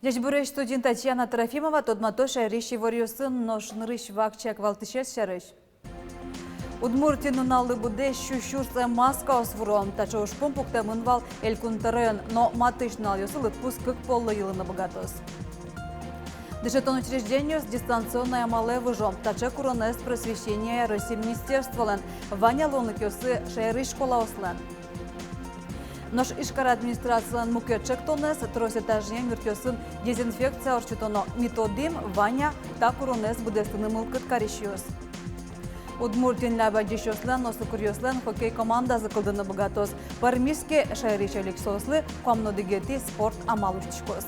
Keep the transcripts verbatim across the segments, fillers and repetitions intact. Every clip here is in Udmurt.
Ӟечбуресь! Студиын Татьяна Трофимова. Тодматӥсько шаерысь иворъёсын. Нош нырысь вакчияк валтӥсез сярысь. Удмуртиын нуналлы быдэ сю сюрс маскаос вуро. Таӵе ужпум пуктэмын вал Элькун тӧроен, но матысь нуналъёсы лыдпус кык поллы йылыны быгатоз. Дышетон учреждениос дистанционной амалэ выжо. Таӵе куронэз просвещенияя Россиысь министерстволэн. Вань-а луонлыкъёссы шаерысь школаослэн? Нош Ижкар администрацилэн мукет ӵектонэз: трос этажъем юртъёсын дезинфекция ортчытоно. Ми тодӥм, вань-а та куронэз быдэстыны мылкыд карисьёс. Удмуртиын ляб адӟисьёслэн но сукыръёслэн хоккей командазы кылдыны быгатоз. Пӧрмиз ке, шаерысь ӧлик соослы куамын одӥгетӥ спорт амал усьтӥськоз.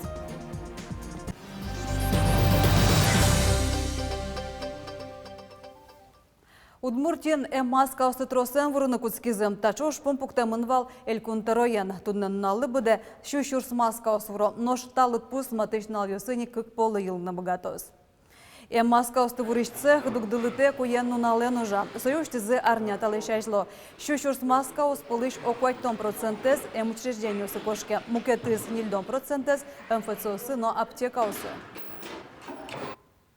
Удмуртиын эммаскаосты тросэн вурыны кутскизы. Таӵе ужпум пуктэмын вал Элькун тӧроен. Туннэ нуналлы быдэ сю сюрс маскаос вуро. Нош та лыдпус матысь нуналъёсы ини кык поллы йылыны быгатоз. Эммаскаосты вурись цех дугдылытэк уен-нуналэн ужа. Сое усьтӥзы арня талэсь азьло. Сю сюрс маскаос пӧлысь ог куатьтон процентэз эмучреждениосы кошке, мукетыз, ньыльдон процентэз, МФЦ-осы но аптекаосы.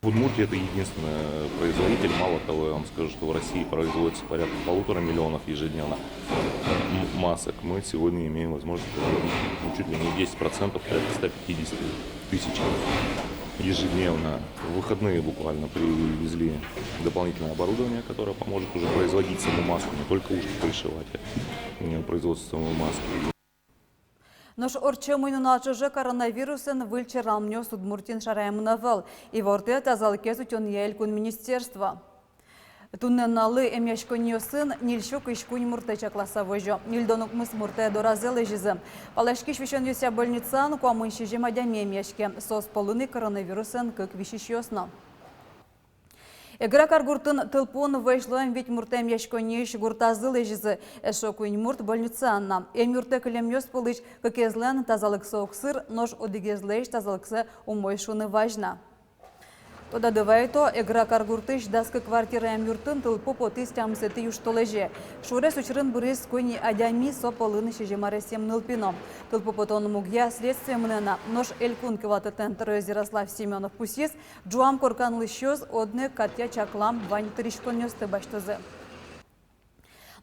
В Удмуртии это единственный производитель. Мало того, я вам скажу, что в России производится порядка полутора миллионов ежедневно м-, масок. Мы сегодня имеем возможность производить, ну, чуть ли не десять процентов, порядка ста пятидесяти тысяч ежедневно. В выходные буквально привезли дополнительное оборудование, которое поможет уже производить саму маску, не только ушки пришивать, а производство самой маски. Нош ортчем уй-нунал ӵоже коронавирусэн выль черланъёс Удмуртиын шараямын ӧвӧл. Ивортэ тазалыкез утёнъя элькун министерство. Туннэ нуналлы эмъяськонниосын ньыль сю кызь куинь муртэ чакласа возё. Ньыльдон укмыс муртэ доразы лэзизы. Паласькись висёнъёсъя больницаын куамын сизьым адями эмъяське. Соос пӧлын ик коронавирусэн кык висисьёс но. Эгра каргуртын тылпуын вӧсь луэм вить муртэ эмъяськонниысь гуртазы лэзизы. Эшшо куинь мурт больницаын на. Эмъюртэ кылемъёс пӧлысь кыкезлэн тазалыксы огсыр, нош одӥгезлэсь тазалыксэ умой шуыны вазь на. Тодады вайто, Эгра каргуртысь дас кык квартираем юртын тылпу потӥз тямысэтӥ южтолэзе. Шуэрес учырын быриз куинь адями, со пӧлын сизьым аресъем нылпи но. Тылпу потон мугъя следствие мынэ на, нош элькун кивалтэтлэн тӧроез Ярослав Семёнов пусйиз, ӝуам коркан улӥсьёс одно ик катъя чаклам вань тыриськонъёсты басьтозы.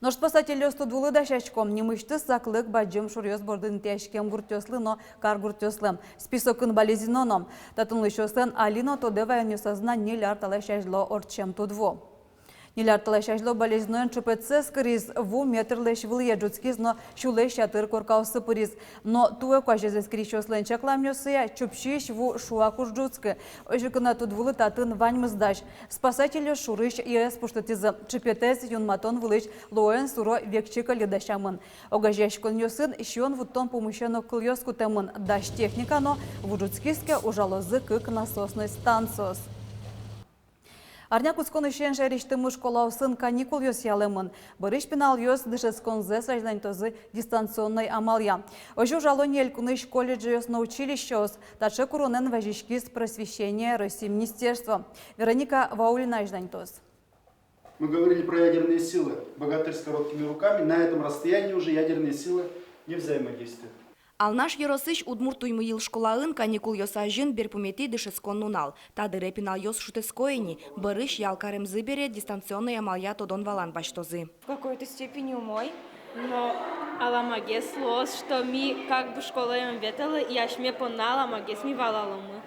Нош спасательёс тудвулы дасясько. Нимысьтыз саклык бадӟым шуръёс бордын интыяськем гуртъёслы но каргуртъёслы. Списокын Балезино но. Татын улӥсьёслэн али но тодэ ваёнъёсазы на ньыль ар талэсь азьло ортчем тудву. Ньыль ар талэсь азьло Балезиноын ӵыпетсэ эскериз, ву метрлэсь вылӥе ӝутскиз но сюлэсь ятыр коркаосы пыриз. Но туэ куазез эскерисьёслэн чакламъёссыя, Чупчиысь ву шуак уз ӝутскы. Озьы ке но тудвулы татын ваньмыз дась. Спасательёс шурысь йӧэз пуштытӥзы. Ӵыпетэз юнматон вылысь луоен суро векчи кӧльы дасямын. Огазеяськонъёсын сиён вуттон пумысен огкылъёс кутэмын, дась техника но. Ву ӝутскиз ке, ужалозы кык насосной станциос. Арня кутсконысен шаерысьтымы школаосын каникулъёс ялэмын. Бӧрысь пиналъёс дышетсконзэс азьланьтозы дистанционной амалъя. Озьы ужало ни элькунысь колледжъёс но училищеос. Таӵе куронэн вазиськиз Просвещенияя Россиысь министерство. Вероника Ваулина азьланьтоз. Мы говорили про ядерные силы. Богатырь с короткими руками. На этом расстоянии уже ядерные силы не взаимодействуют. Алнаш ёросысь Удмурт Туймыйыл школаын каникулъёс азьын берпуметӥ дышетскон нунал. Та дыре пиналъёс шутэтско ини, бӧрысь ял каремзы бере дистанционной амалъя тодон-валан басьтозы. В какой-то степени умой, но аламагес луоз, что ми как бы школае ӧм ветлэ, и асьме понна аламагес ми валаломы.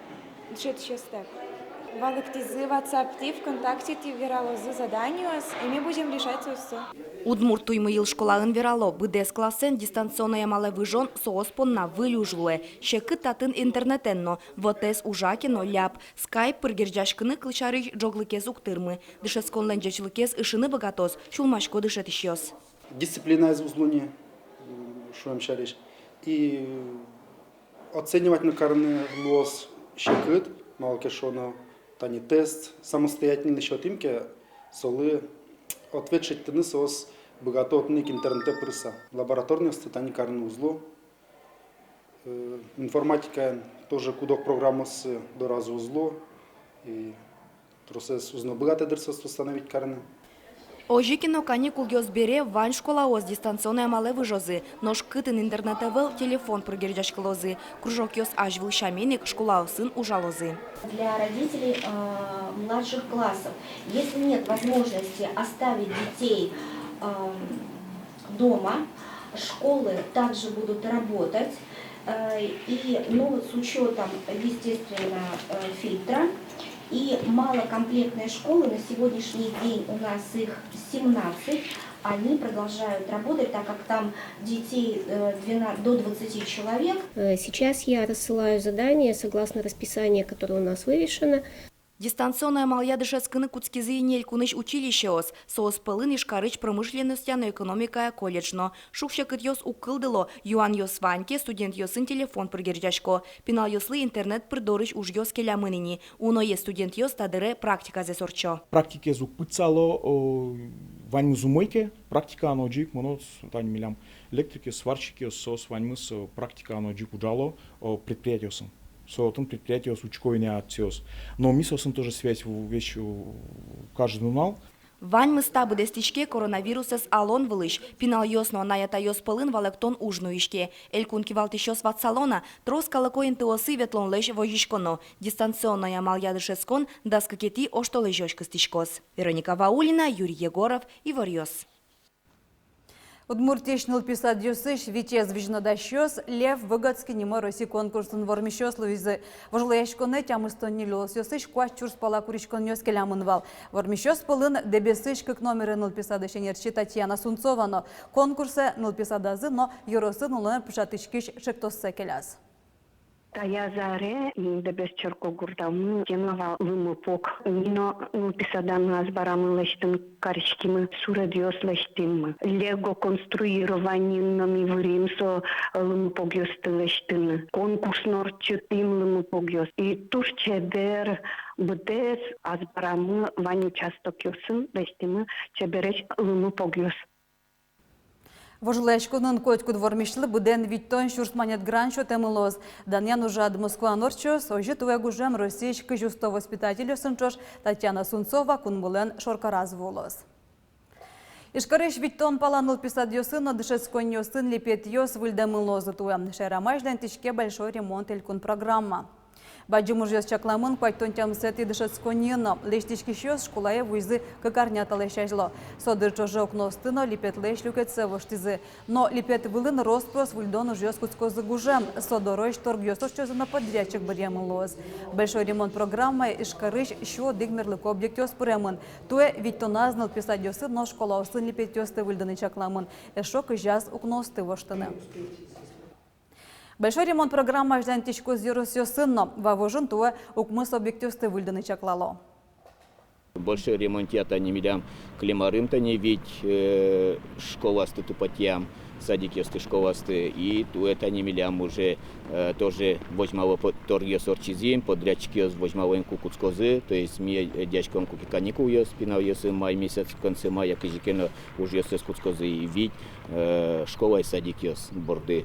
Дышетӥсьёс так валэктӥзы, ватсаптӥ, вконтактетӥ вералозы заданиос, и ми будем решать соосты. Удмурт Туймыйыл школаын верало, быдэс классэн дистанционной амалэ выжон соос понна выль уж луэ. Секыт татын интернетэн но, вотэс ужа ке но, ляб. Скайп пыр герӟаськыны, кылсярысь, ӝоглыкез уг тырмы. Дышетсконлэн ӟечлыкез ышыны быгатоз, сюлмасько дышетӥсьёс. Дисциплинаез уз луы ни, м, шуэм сярысь. И оценивать но карыны луоз секыт, малы ке шуоно, тани тест самостоятельно сётӥм ке, солы ответ шедьтыны соос быгато одно ик интернетэ пырыса. Лабораторнойёсты тани карыны уз лу. Э, информатикаен тоже куд-ог программаоссы доразы уз лу. И тросэз уз но быгатэ, дыр, соосты установить карыны. Озьы ке но каникулъёс бере вань школаос дистанционной амалэ выжозы, нош кытын интернет ӧвӧл, телефон пыр герӟаськылозы. Кружокъёс азьвыл сямен ик школаосын ужалозы. Для родителей, э, младших классов, если нет возможности оставить детей, эм, дома, школы также будут работать, э, и, ну, вот с учётом, естественно, э, фильтра. И малокомплектные школы, на сегодняшний день у нас их семнадцать, они продолжают работать, так как там детей, э, двенадцать, до двадцати человек. Э, сейчас я рассылаю задания согласно расписания, которое у нас вывешено. Дистанционной амалъя дышетскыны кутскизы ини элькунысь училищеос, соос пӧлын Ижкарысь промышленностья но экономикая колледж но. Шуг-секытъёс уг кылдыло, юанъёс вань ке, студентъёсын телефон пыр герӟасько. Пиналъёслы интернет пыр дорысь ужъёс келямын ини. Уноез студентъёс та дыре практиказэс ортчо. Практикаез уг пытсало, о, ваньмыз умой ке, практика но ӝик мыноз, тани милям электрикъёс, сварщикъёс, соос ваньмыз, э, практика но ӝик ужало, о, предприятиосын. Со отын предприятиос учко ини ат соос. Но ми соосын тоже связь в-, весь, э, каждый нунал. Ваньмыз та быдэстӥське коронавирусэз алон вылысь. Пиналъёс но анай-атайёс пӧлын валэктон уж нуиське. Элькун кивалтӥсьёс ватсало на, трос калыко интыосы ветлонлэсь возиськоно. Дистанционной амалъя дышетскон дас кыкетӥ оштолэзёзь кыстӥськоз. Вероника Ваулина, Юрий Егоров, «Иворъёс». Удмуртиысь нылпи садъёсысь витез визьнодасьёс «Лев Выготский» нимо Россиысь конкурсын вормисьёс луизы. Вожвылъяськонэ тямыстон ньыль улосъёсысь куать сюрс пала куриськонъёс келямын вал. Вормисьёс пӧлын Дэбесысь кык номеро нылпи садысь ӧнерчи Татьяна Сунцова но. Конкурсэ нылпи садазы но ёросын улонэ пыӵатӥськись ӵектоссэ келяз. Таяз аре ми Дэбес черкогуртамы тема вал лымыпог. Ми но нылпи садамы азбарамы лэсьтыны кариськимы, суредъёс лэсьтӥмы. Лего конструированиын но ми вырим со лымыпогъёсты лэсьтыны. Конкурс но ортчытӥм лымыпогъёс. И туж чебер быдэс азбарамы вань участокъёсын лэсьтӥмы чебересь лымыпогъёс. Вожвылъяськонын котькуд вормисьлы быдэн витьтон сюрс манет грант сётэмын луоз. Данъян ужрад Москваын ортчоз, озьы туэ гужем Россиысь кызь усто воспитательёсын ӵош Татьяна Сунцова кунмылэн шоркараз вуылоз. Ижкарысь витьтон пала нылпи садъёсын но дышетсконниосын липетъёс выльдэмын луозы туэ. Шаерамы азьланьтӥське «Большой ремонт» элькун программа. Бадӟым ужъёс чакламын куатьтон тямысэтӥ дышетсконниын но. Лэсьтӥськисьёс школае вуизы кык арня талэсь азьло. Со дыр ӵоже укноосты но липетлэсь люкетсэ воштӥзы. Но липет вылын рос-прос выльдон ужъёс кутскозы гужем. Со дорозь торгъёс ортчозы но подрядчик быръемын луоз. «Большой ремонт» программае Ижкарысь сю одӥг мерлыко объектъёс пыремын. Туэ витьтоназ нылпи садъёсын но школаосын липетъёсты выльдыны чакламын. Эшшо кызяз укноосты воштыны. «Большой ремонт» программа азьланьтӥськоз ёросъёсын но. Вавожын туэ укмыс объектъёсты выльдыны чаклало. «Большой ремонтъя» тани милям кылем арын тани вить, э, школаосты тупатъям, садикъёсты, школаосты. И туэ тани милям уже, э, тоже возьмало по-, торгъёс ортчизы, подрядчикъёс возьмало ини, ку кутскозы. То есть ми, э, дяськом, ку ке каникулъёс пиналъёсын, май месяц, в конце мая, кызьы ке но ужъёссэс кутскозы и вить, э, школа и садикъёс борды.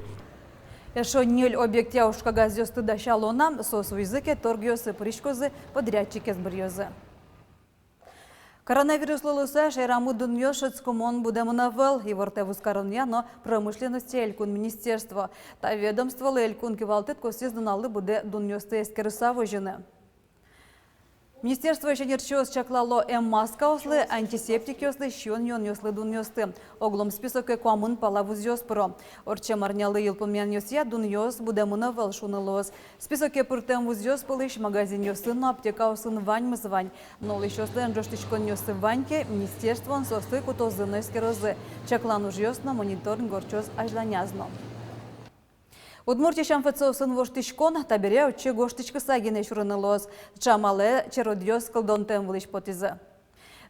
Эшшо ньыль объектъя ужкагазъёсты дасяло на, соос вуизы ке, торгъёсы пыриськозы, подрядчикез быръёзы. Коронавируслы луыса шаерамы дунъёс шӧдскымон будэмын ӧвӧл, ивортэ вузкаронъя но промышленностья элькун министерство. Та ведомстволы элькун кивалтэт косӥз нуналлы быдэ дунъёсты эскерыса возьыны. Министерствоысь ӧнерчиос чаклало эммаскаослы, антисептикъёслы, сиён-юонъёслы дунъёсты. Оглом списоке куамын пала вузъёс пыро. Ортчем арнялы йылпумъянъёсъя дунъёс будэмын ӧвӧл шуыны луоз. Списоке пыртэм вузъёс пылысь магазинъёсын но аптекаосын ваньмыз вань. Но улӥсьёслэн ӝожтӥськонъёссы вань ке, министерствоын соосты кутозы но эскерозы. Чаклан ужъёс но мониторинг ортчоз азьланяз но. Удмуртиысь МФЦ-осын воштӥськон. Табере отчы гожтӥськыса гинэ сюрыны луоз. Таӵе амалэ черодъёс кылдонтэм вылысь потӥзы.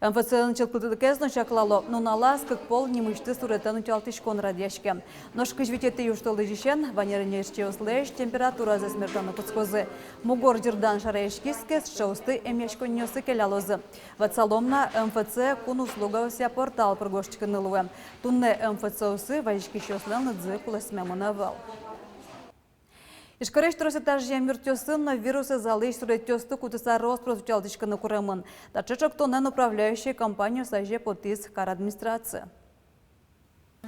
МФЦ-ын чылкытлыкез но чаклало. Нуналаз кык пол нимысьтыз суретэн утялтӥськон радъяське. Нош кызь витетӥ южтолэзьысен вань ӧнерчиослэсь температуразэс мертаны кутскозы. Мугор ӟырдан шараяськиз ке, сыӵеосты эмъяськонниосы келялозы. Ватсалом на, МФЦ кун услугаосъя портал пыр гожтӥськыны луэ. Туннэ МФЦ-осы вазиськисьёслэн лыдзы кулэсмемын ӧвӧл. Ижкарысь трос этажъем юртъёсын но вирусэз алӥсь суретъёсты кутыса рос-прос утялтӥськыны куремын. Таӵе ӵектонэн управляющий компаниос азе потӥз кар администрация.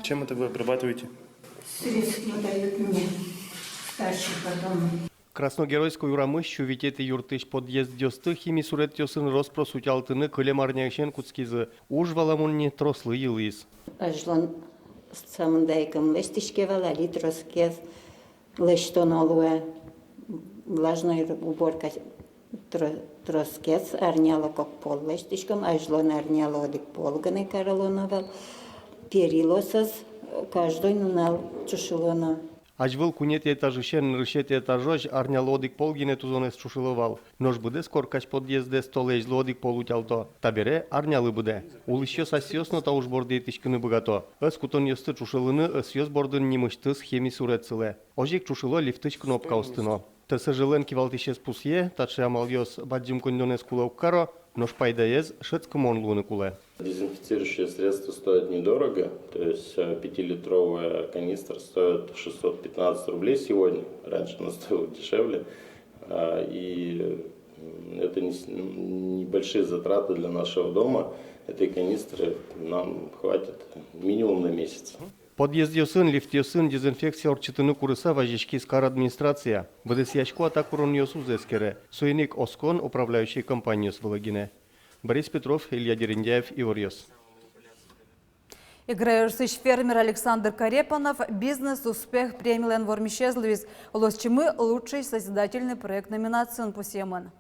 Чем это вы обрабатываете? Средств не дают мне сдачи потом. Красногеройской урамысь сю витетӥ юртысь подъездъёсты хими суретъёсын рос-прос утялтыны кылем арняысен кутскизы. Уж, валамон ни, трослы йылӥз. Азьлон самындаикым лэсьтӥське вал, али тросгес лэсьтоно луэ. Влажной уборка тро-, тросгес, арнялы кык пол лэсьтӥськом, азьлон арнялы одӥг пол гинэ карылоно вал. Перилаосыз каждой нунал ӵушылоно. Азьвыл куинетӥ этажысен нырысетӥ этажозь арнялы одӥг пол гинэ тузонэз ӵушыло вал. Нош быдэс коркась подъездэз толэзьлы одӥг пол утялто. Табере арнялы быдэ. Улӥсьёс асьсэос но та уж борды итӥськыны быгато. Ӧс кутонъёсты ӵушылыны ӧсъёс бордын нимысьтыз хими сурет сылэ. Озьы ик ӵушыло лифтысь кнопкаосты но. Т С Ж-лэн кивалтӥсез пусъе, таӵе амалъёс бадӟым коньдонэз кулэ уг каро, нош пайдаез шӧдскымон луыны кулэ. Дезинфицирующее средство стоит недорого, то есть, э, пятилитровая канистра стоит шестьсот пятнадцать рублей сегодня, раньше она стоила дешевле. А, и, м, это не с-, м, небольшие затраты для нашего дома. Этой канистры нам хватит минимум на месяц. Подъездъёсын, лифтъёсын дезинфекция ортчытыны курыса вазиськиз кар администрация. Быдэсъясько-а та куронъёс, уз эскере. Соин ик оскон управляющий компаниос вылэ гинэ. Борис Петров, Илья Дерендяев, «Иворъёс». Эгра ёросысь фермер Александр Корепанов «Бизнес-успех» премилэн вормисез луиз. Улосчимы «Лучший созидательный проект» номинациын пусъемын.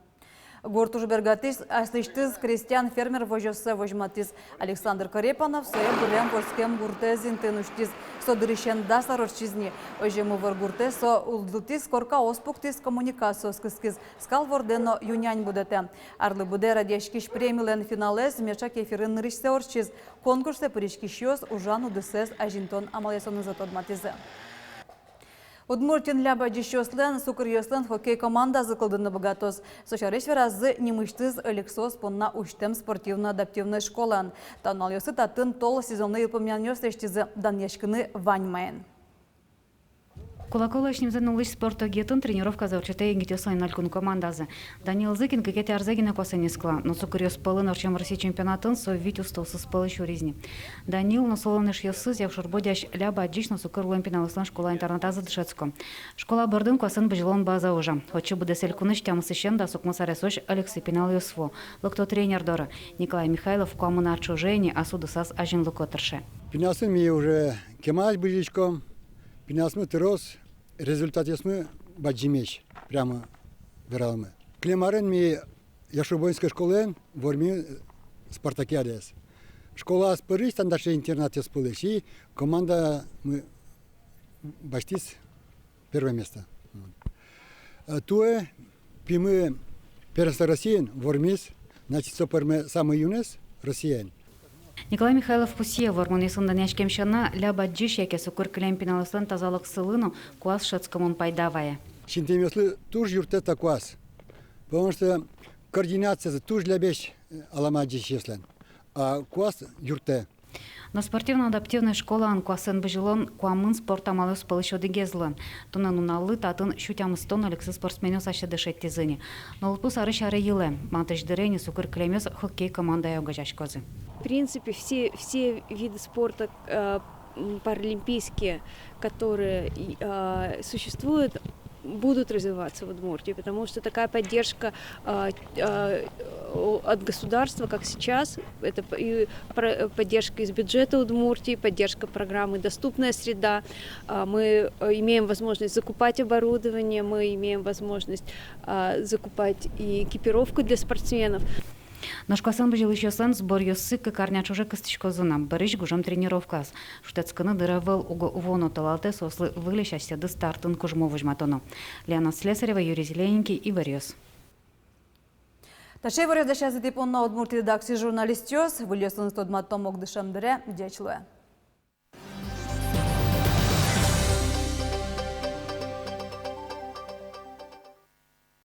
Гурт ужбергатӥсь аслэсьтыз крестьян-фермер возёссэ возьматӥз. Александр Корепанов сое бырем вордскем гуртэз интыын усьтӥз. Со дырысен дас ар ортчиз ни. Озьы Мувыр гуртэ со улӟытӥз, коркаос пуктӥз, коммуникациос кыскиз, скал вордэ но ю-нянь будэтэ. Арлы быдэ радъяськись премилэн финалэз меӵак эфирын нырысьсэ ортчиз. Конкурсэ пыриськисьёс ужан удысэз азинтон амалъёсынызы тодматӥзы. Удмуртиын ляб адӟисьёслэн, сукыръёслэн хоккей командазы кылдыны быгатоз. Со сярысь веразы нимысьтыз ӧлексоос понна усьтэм спортивно-адаптивной школаын. Та нуналъёсы татын тол сезонлы йылпумъянъёс лэсьтӥзы, данъяськыны вань маин. Кулаковлэсь нимзэ нуллӥсь спорт огъетын тренировказэ ортчытэ егитъёслэн элькун командазы. Данил Зыкин кыкетӥ арзэ гинэ куасэн нискылэ, но сукыръёс пӧлын ортчем Россия чемпионатын со вить устоосыз пӧлы сюриз ни. Данил но солэн эшъёсыз Якшур-Бӧдьяысь ляб адӟись но сукыр луэм пиналъёслэн школа-интернатазы дышетско. Школа бордын куасэн бызьылон база ужа. Отчы быдэс элькунысь тямысысен дас укмыс аресозь ӧлексы пиналъёс вуо. Лыкто тренер доры. Николай Михайлов куамын ар ӵоже ини ас удысаз азинлыко тырше. Пиналъёсын ми уже кемалась бызьылӥськом, пиналъёсмы трос, результатъёсмы бадӟымесь, прямо вераломы. Кылем арын ми Якшур-Бӧдьяской школаын вормим спартакиадаез. Школаос пӧлысь, тани таӵе интернатъёс пӧлысь, и командамы басьтӥз первое место. Вот. Э, туэ пимы первенство Россиын вормиз, значит, со пӧрме самой юнэз Россиын. Николай Михайлов пусъе, вормонъёсын данъяськем сяна, ляб адӟись яке сукыр кылем пиналъёслэн тазалыксылы но куас шӧдскымон пайда вае. Синтэмъёслы туж юрттэ та куас, потому что координациязы туж лябесь, э, алама адӟисьёслэн, а куас юрттэ. Но спортивно-адаптивной школаын куасэн бызьылон куамын спорт амалъёс пӧлысь одӥгез луэ. Туннэ нуналлы татын сю тямыстон ӧлексы спортсменъёс асьсэды шедьтӥзы ни. Но лыдпус арысь аре йылэ. Матысь дыре ини сукыр кылемъёс хоккей командае огазеяськозы. В принципе, все, все виды спорта, э, м, паралимпийские, которые, и, э, существуют, будут развиваться в Удмуртии, потому что такая поддержка, э, э, о-, от государства, как сейчас, это п-, и про-, поддержка из бюджета Удмуртии, поддержка программы «Доступная среда». А, мы, э, имеем возможность закупать оборудование, мы имеем возможность, а, закупать и экипировку для спортсменов. Нош куасэн бызьылӥсьёслэн сборъёссы кык арня ӵоже кыстӥськозы на, бӧрысь гужем тренировкаос. Шутэтскыны дыр ӧвӧл, уго вуоно толалтэ соослы выльысь асьсэды стартын кужмо возьматоно. Лена Слесарева, Юрий Зелененький, «Иворъёс». Таӵе иворъёс дасязы тӥ понна «Удмурт редакциысь» журналистъёс. Выльёсыныз тодматом огдышем дыре. Ӟеч луэ.